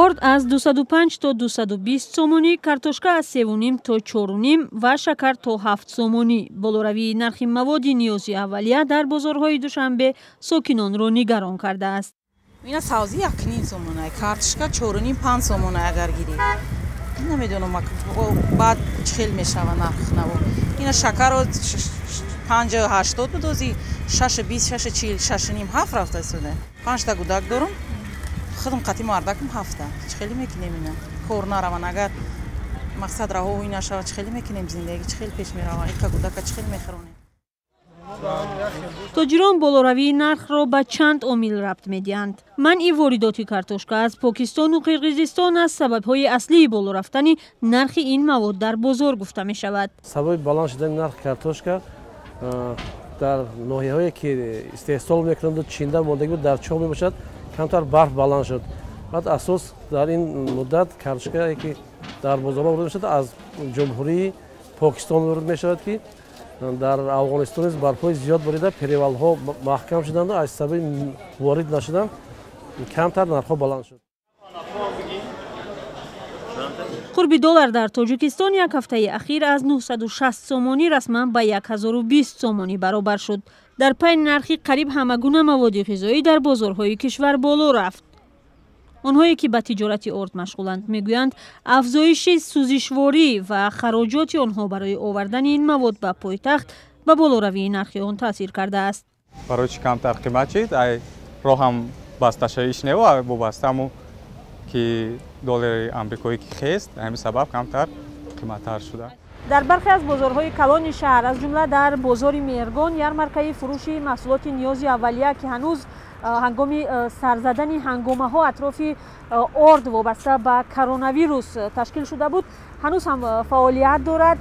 Орд аз 205 то 220 сомонӣ, картошка аз 3,5 то 4,5 ва шакар то 7 сомонӣ. Болоравии нархи маводи ниёзи аввалия дар бозорҳои Душанбе сокинонро нигарон кардааст. Ина савзи 1,5 сомона, картошка 4,5-5 сомона агар гирӣ. Намедонам, баъд чӣ хел мешава нарх наво. Ина шакаро 5,80 буд, ози 6,20, 6,40, 6,5, 7 рафта истода. 5 та гудак дорам. Худам қати мардакам 7та. Чӣ хеле мекунем ина? Кор нараван, агар мақсад раҳоҳӣ нашавад, чӣ хеле мекунем зиндагӣ, чӣ хел пеш мерава? Ика гудака чӣ хел мехӯронем? Тоҷирон болоравии нархро ба чанд омил рабт медиҳанд. Манъи воридоти картошка аз Покистону Қирғизистон аз сабабҳои аслии боло рафтани нархи ин мавод дар бозор гуфта мешавад. Сабаби баланд шудани нархи картошка дар ноҳияҳое ки истеҳсол мекунанду чинда мондагӣ буд, дар чоҳ мебошад, камтар барф баланд шуд. Баъд асос дар ин муддат картошкае ки дар бозорҳо ворид мешавад, аз Ҷумҳурии Покистон ворид мешавад, ки дар Афғонистон низ барфҳои зиёд борида, перевалҳо маҳкам шуданд, аз сабаби ворид нашудан камтар нархҳо баланд шуд. Қурби доллар дар Тоҷикистон як ҳафтаи ахир аз 960 сомонӣ расман ба 1020 сомонӣ баробар шуд. Дар пай нархи қариб ҳамагуна маводи ғизоӣ дар бозорҳои кишвар боло рафт. Онҳое ки ба тиҷорати орд машғуланд, мегӯянд, афзоиши сӯзишворӣ ва хароҷоти онҳо барои овардани ин мавод ба пойтахт ба болоравии нархи он таъсир кардааст. Барои чӣ камтар қимат шид? Ай роҳам басташавиш нева, вобастаму ки доллари амрикоӣ ки хест, ҳамин сабаб камтар қиматтар шуда. Дар бархе аз бозорҳои калони шаҳр, аз ҷумла дар бозори Меҳргон, ярмаркаи фурӯши маҳсулоти ниёзи аввалия, ки ҳанӯз ҳангоми сарзадани ҳангомаҳо атрофи орд вобаста ба коронавирус ташкил шуда буд, ҳанӯз ҳам фаъолият дорад.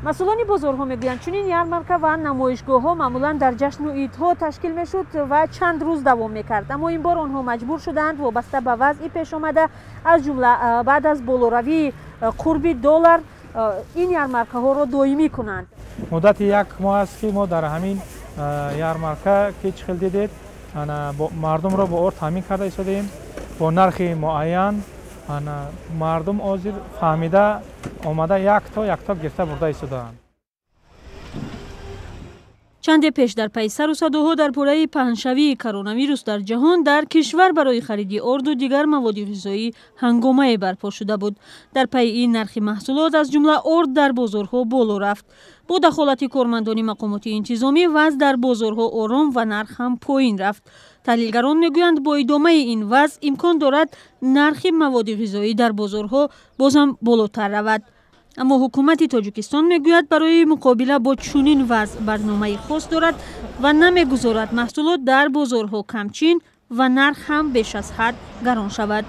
Масъулони бозорҳо мегӯянд, чунин ярмарка ва намоишгоҳҳо маъмулан дар ҷашну идҳо ташкил мешуд ва чанд рӯз давом мекард, аммо ин бор онҳо маҷбур шуданд вобаста ба вазъи пешомада, аз ҷумла баъд аз болоравии қурби доллар, ин ярмаркаҳоро доимӣ кунанд. Муддати як моҳ аст, ки мо дар ҳамин ярмарка, ки чӣ хел дидед, мардумро бо орд таъмин карда истодаем бо нархи муайян. Мардум ҳозир фаҳмида омада, якто якто гирифта бурда истодаанд. Чанде пеш дар пайи сару садоҳо дар бораи паҳншавии коронавирус дар ҷаҳон, дар кишвар барои хариди орду дигар маводи ғизоӣ ҳангомае барпо шуда буд. Дар пайи ин нархи маҳсулот, аз ҷумла орд, дар бозорҳо боло рафт. Бо дахолати кормандони мақомоти интизомӣ вазъ дар бозорҳо ором ва нарх ҳам поин рафт. Таҳлилгарон мегӯянд, бо идомаи ин вазъ имкон дорад нархи маводи ғизоӣ дар бозорҳо бозам болотар равад. Аммо ҳукумати Тоҷикистон мегӯяд, барои муқобила бо чунин вазъ барномаи хос дорад ва намегузорад маҳсулот дар бозорҳо камчин ва нарх ҳам беш аз ҳад гарон шавад.